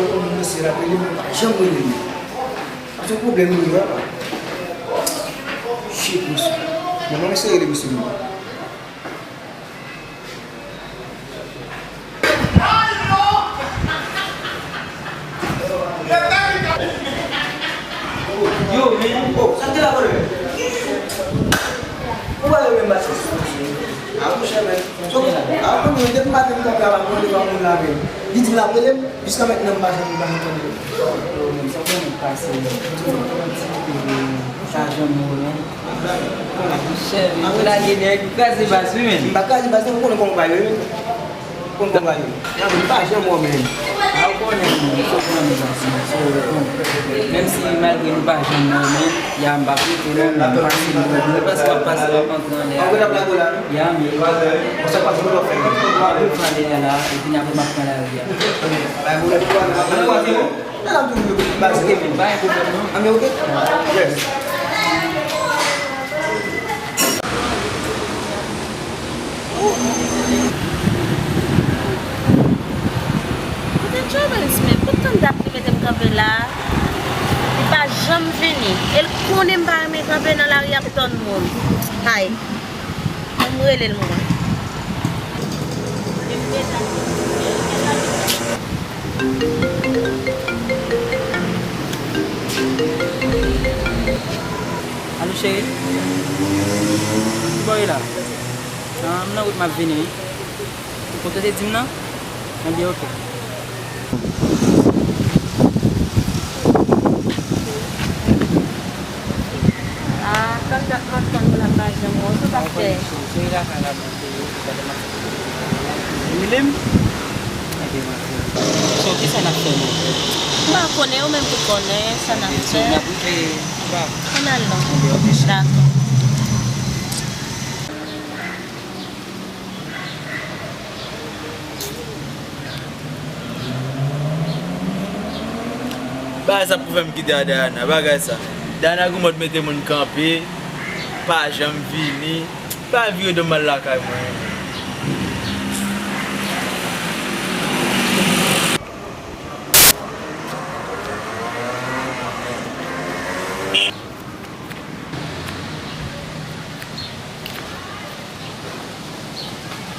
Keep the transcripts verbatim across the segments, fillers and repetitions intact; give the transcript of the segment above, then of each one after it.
Kòm mesye la rele m, pa janm rele m. Ap se pwoblèm nou yo apa. Shit, mesye. Mwen mwen eseye rele mesye nou. Yo, men. Oh, sa te la vòlè. Ou pa yo menm bati. A, monchè, men. So, a, mwen, depi maten, m kanpe aba mwen devan moun la, men. Li di l ap rele m, jiska mentnan m pa janm, m pa janm tande l. Yo, men, sa fè mwen pase, men. Sa janm mwen, men. Monchè, men, ou lage nèg, ou kraze baz, wi, men. M pa kraze baz, non, ou konnen kòman bagay yo ye. Konn konba yo. Nan, nou pa janm wè menm. A, ou konnen, nou, nou fòk nan nou baz, nou, so, bon. Menm si malgre nou pa janm wè menm, ya, m pa prete non, men m pase, m wè, m wè pase w ap pase, w ap antre anlè a. Ya, men. Konsa pase, nou pa fè. M ap pran anlè a la, epi apre m ap pran lari a. Nan, nan, toujou baz. Ok, men, pa gen pwoblèm, non. An, men ok? Yes. Kote Jovennes, men? Pou tann dat li mete m kanpe la a, li pa janm vini. E l konnen m pa renmen kanpe nan lari ap tann moun. Hay. Ban m rele l, mwen. Alo, cheri. Ki bò w ye la? Ah, m nan wout, m ap vini, wi. Ou konn sa w te di m nan? Ebyen, oke. Ah, tann dat m ap tann ou la, m pa janm wè w, sa w t ap fè? Cheri, lakay la, mwen, cheri, ou pa te manje. Ou rele m? Ebyen, mwen, cheri. So, kisa n ap fè, non? M pa konnen, ou menm ki konnen sa n ap fè. Ebyen, so, n ap rive, ou pa. Ann al non. Ebyen, oke, cheri. Dakò. Bagay sa pou fè m kite a Diana, bagay sa. Diana gen mòd mete moun kanpe, pa janm vini, pa vire do m al lakay mwen.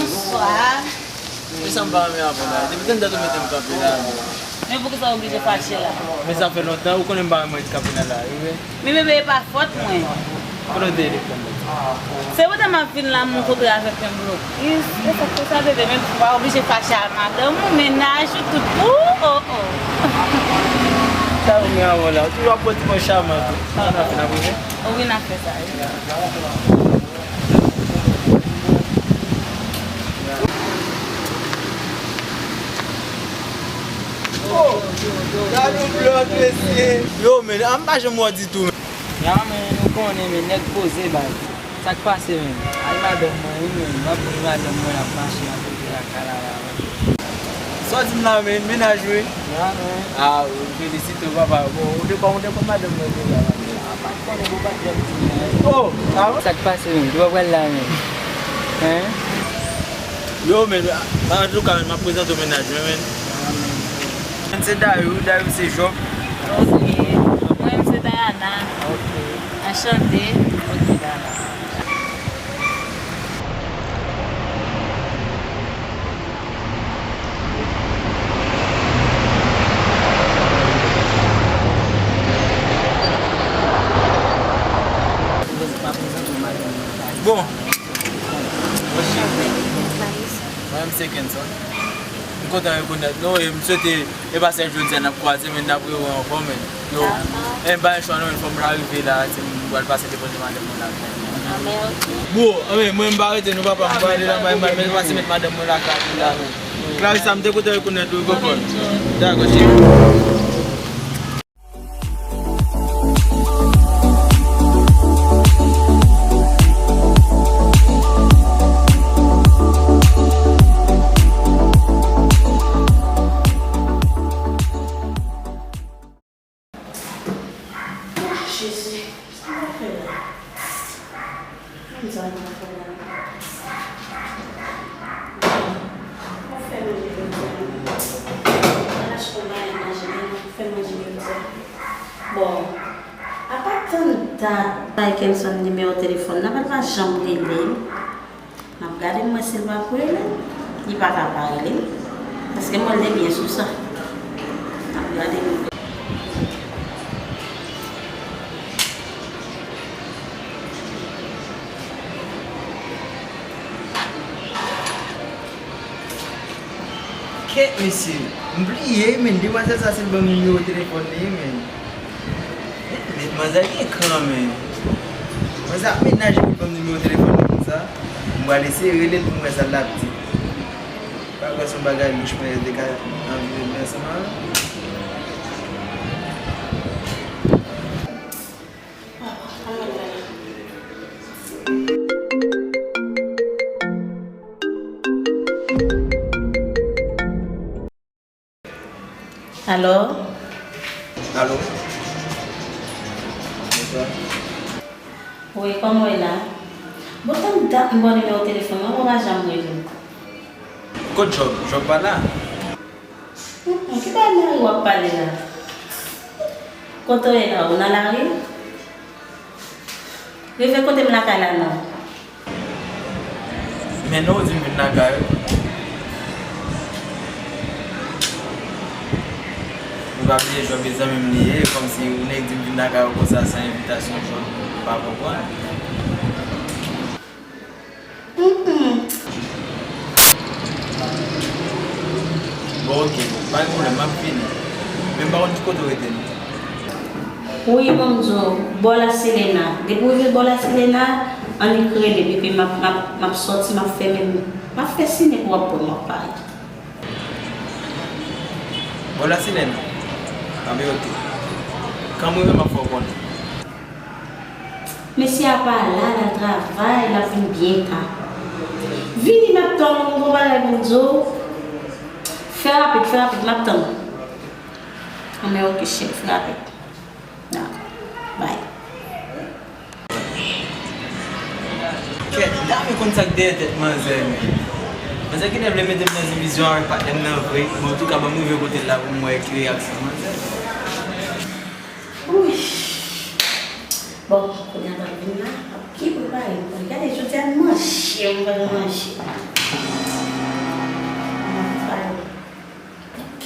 Bonswa. Men sa m pa renmen avè w la. Depi tann dat ou mete m kanpe la. Men poukisa w oblije fache la? Men sa fè lontan, ou konnen m pa renmen ret kanpe nan lari, wi. Men bebe, e pa fòt mwen. Kote w te ye depi tann dat? Se pandan m ap vin la, m kontre avèk yon blokis. E sa k fè sa, bebe, men w pa oblije fache a madanm ou, mennaj ou, tout. Ou, oh, oh. Sa ou gen avè w la? Ou toujou ap pran ti bò chaman tou. Sa n ap fè, n ap rive? Wi, n ap fè sa, wi. Oh, gade yon blòd, mesye. Yo, men, a m pa janm wè w ditou, men. Ya, men, ou konnen, men, nèg poze, baz. Sa k pase, men? Ay, madanm mwen, wi, men. M ap di madanm mwen ap mache a kote lakay la, la, men. Sa w di m la, men, mennaj, wi. Ya, men. A, ou felisite w, papa. Bon, ou te kò, ou te kò madanm mwen deja, la. Oh, ah bon? Sa k pase menm? Ki bò w pral la menm? Hein? Yo, men, antouka, men, m ap prezante w mennaj mwen, men. Men se Dayou, Dayou se Jòb. Ok. Mwen menm se Dayana. Ok. Anchante. Ok, Dayana. Bon. Mwen, m se Kenson. M kontan rekonèt nou e m swete e pa sèl jodi a n ap kwaze, men n ap rewè ankò, men. Yo, e m pa gen chwa non, men fò m rive la, se m pral pase depoze madanm mwen lakay. Bon, anben, mwen m pa rete non papa, m pral ale lakay mwen, men pase met madanm mwen lakay la, men. Clarissa, m te kontan rekonèt ou, ou konprann. Dakò, cheri. Jezi, sa m ap fè la? Mwen sa m ap fè la? Mwen fè manje jodi a. Mwen achte yon bagay manje Fè manje jodi a. Bon, apa tann dat Mickelson nimewo telefòn nan, pa t va janm rele. M ap gade m wè si l p ap rele. Li pa ka pa rele. Paske m wè l te byen sou sa. M ap gade m. Kèt mesye, m bliye wi, men demwazèl sa se l ban m nimewo telefòn li, men. Men, men, manzè gen kran, men. Manzè ap menaje pou l ban m nimewo telefòn li konsa. M pral eseye rele l pou m wè sa l ap di. Pa kwè se yon bagay louch, men te ka anvi rele ansanm avè m. Alo? Alo? Bonswa. Wi, kòman w ye la? Bon, tann dat m ba w nimewo telefòn nan, ou pa janm rele m. Kot Job? Job pa la. Hum, hum, ki bagay mari w ap pale la? Kote w ye la? Ou nan lari? Rive kote m lakay la non. Men non, ou di m vin lakay ou. Ou pa bliye Job e zanmi m li ye, kòmsi ou nèk di m vin lakay ou konsa san envitasyon, Job, m pa konprann. Mm-mm. Bon, oke, bon, pa gen pwoblèm, m ap vini. Men m pa konn ki kote w rete non. Wi, ban m di w, bò Lasilena. Depi w rive bò Lasilena, annik rele m, epi m ap, m ap, m ap sòti, m ap fèmen, m ap fè sine pou w ap wè m, w ap pale. Bò Lasilena? Anben, oke. Kan m rive, m ap fè w konnen. Mesye a pa la, l al travay, l ap vin byen ta. Vini, m ap tann ou, m gon bagay pou m di w. Fè rapid, fè rapid, m ap tann ou. Anben, oke, cheri, fè rapid. Dakò. Bay. Kèt, dam konn sa k dèyè tèt manzè, men. Manzè genlè vle mete m nan divizyon avèk patnè m nan vre. Bon, antouka, ban m rive kote l la pou m wè ki reyaksyon manzè. Wi. Bon, kounye a m ap vin la, m ap byen prepare m. Gade, jodi a, manje, m pral manje. M ap pale. Ok.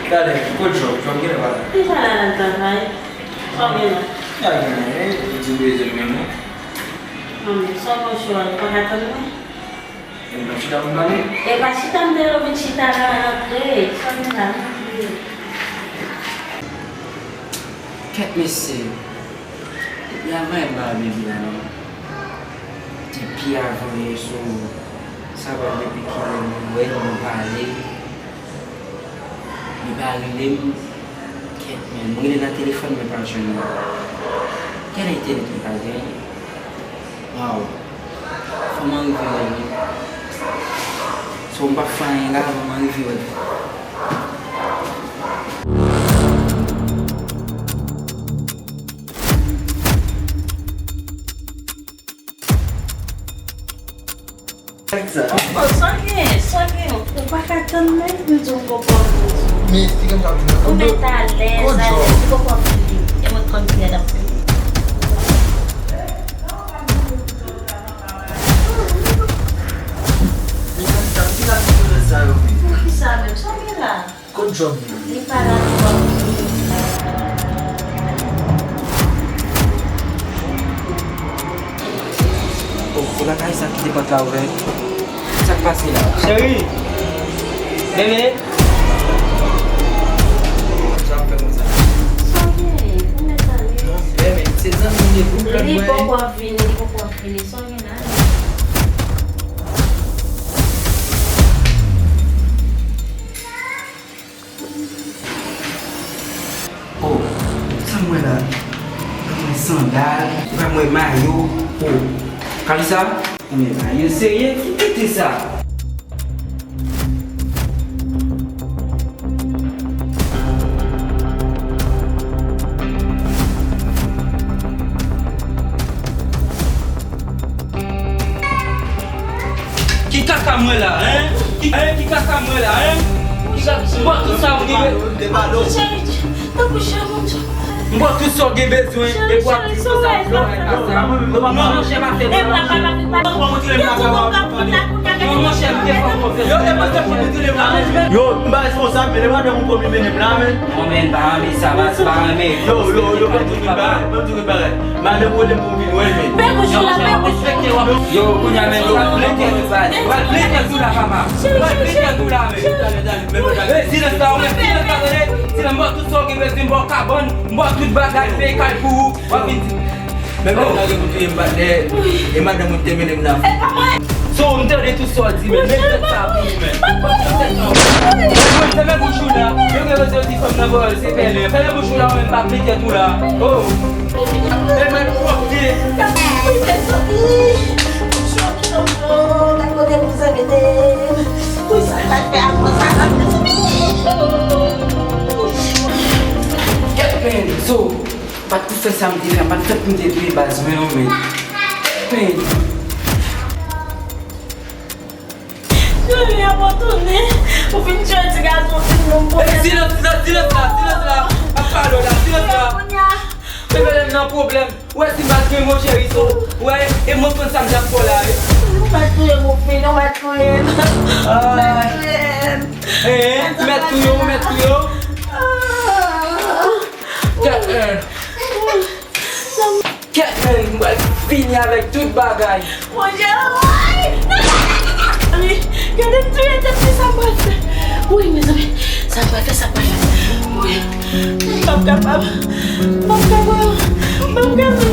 Talè, kot Job? Job genlè pa la. Li pa la, l al travay. Sa w gen la? Sa w gen la? E, ou di m bezwen m menm non. Manmi, sa w konn cho a, ou pa ka tann mwen? E m ap chita pou m pale? E pa chita m te yo vin chita la, rantre. Sa w gen la? Kèt mesye. Depi avan yè m pa wè bebe a non. Depi avan yè sou sa pa depi kilè mwen wè l, mwen pale. Li pa rele m. Kèt, men mwen rele nan telefòn, mwen pa jwenn li. Kèl entènèt li pa genyen? Waw. Fò mwen rive wè l wi. So m pa fè anyen la, fò mwen rive wè l. Sa k sa? Oh, sa gen, sa gen. Ou pa ka tann menm, m di w m poko anvi. Men, ki konn sa vin nan? Ou met alèz, alèz, m poko anvi. E mwen konn kilè l ap fini. Men sa, sa, ki sa ki sa yo, wi? Poukisa menm? Sa gen la? Kot Job ye? Li pa la, li pa la. Oh, se pa kay sa ki te pòt la ouvè. Sa k pase la? Cheri! Bebe! Sa ap fè konsa? Sa gen? Ou mèt ale. Non, bebe, se zanmi m ye, gwoup lòt mwen. Li poko ap vini, li poko ap vini. Sa gen la? Oh, sa m wè la? Anmwey, Sandal, ou pa mwen mayo. Oh. Kalisa? Mwen mayo serye, ki tete sa? Ki kaka mwen la, hein? Ki, hein? Ki kaka mwen la, hein? Ki kaka, m pran tout sa w gen bezwen. Tanpri, cheri, tanpri, cheri, mon Dieu. M pran tout sa w gen bezwen, epi w ap di m sa, non, non, non, monchè, pa fè sa. Non, monchè, m te fè konfyans. Yo, e mwen se pou mete le mwa. Yo, m pa responsab, men le mwa de moun pwoblèm mennen m la, men. Non, men, pa renmen sa, pa, pa renmen. Yo, yo, yo, pa di tout bagay, pa di tout bagay. Madan pwoblèm pou vin wè l, men. Pè bouch ou la, pè bouch ou. Yo, kounye a menm, yo, pa plen tèt ou, baz. Yo, pa plen tèt ou la, papa. Yo, pa plen tèt ou la, men. Ey, silans la, ou menm, silans la, tande. Silans, m ba w tout sa w gen bezwen, m ba w kabann, m ba w tout bagay, peye kay pou ou. W ap vin di. Men, men, lage pou touye m, patnè. E madan moun te mennen m nan. E pa mwen. So, m tande tout sa w di, men, men tèt sa pou ou, men. Mwen, se men bouch ou la. Yo gen bezwen di fanm nan pawòl, se pèlen. Fèmen bouch ou la, ou menm pa plen tèt ou la. Oh. E mwen pwòpte. Kèt men, so, m pa t pou fè sa m te fè, m pa t fèt pou m te touye baz mwen, non, men. Kèt men. Cheri, abandone. Ou vin tchwe ti gason, ti nonm pou... Ey, silans, silans, silans la, silans la. Ap pale w la, silans la. Kounye a. Bebe, m nan pwoblèm. Ou wè si m pa t gen mo cheri so. Ou wè, e mwen konn sa m t ap fè w la, wi. Ou mèt touye m, ou fin, ou mèt touye m. Ou mèt touye m. Hein, ou mèt touye, ou mèt touye. Ah. Kèt men. Kèt men, m pral fini avèk tout bagay. Monchè, woy! Mezanmi, gade m touye tèt mwen, sa m pral fè? Woy, mezanmi, sa m pral fè, sa m pral fè? Woy, m p ap kapab. M p ap kapab. M p ap kapab.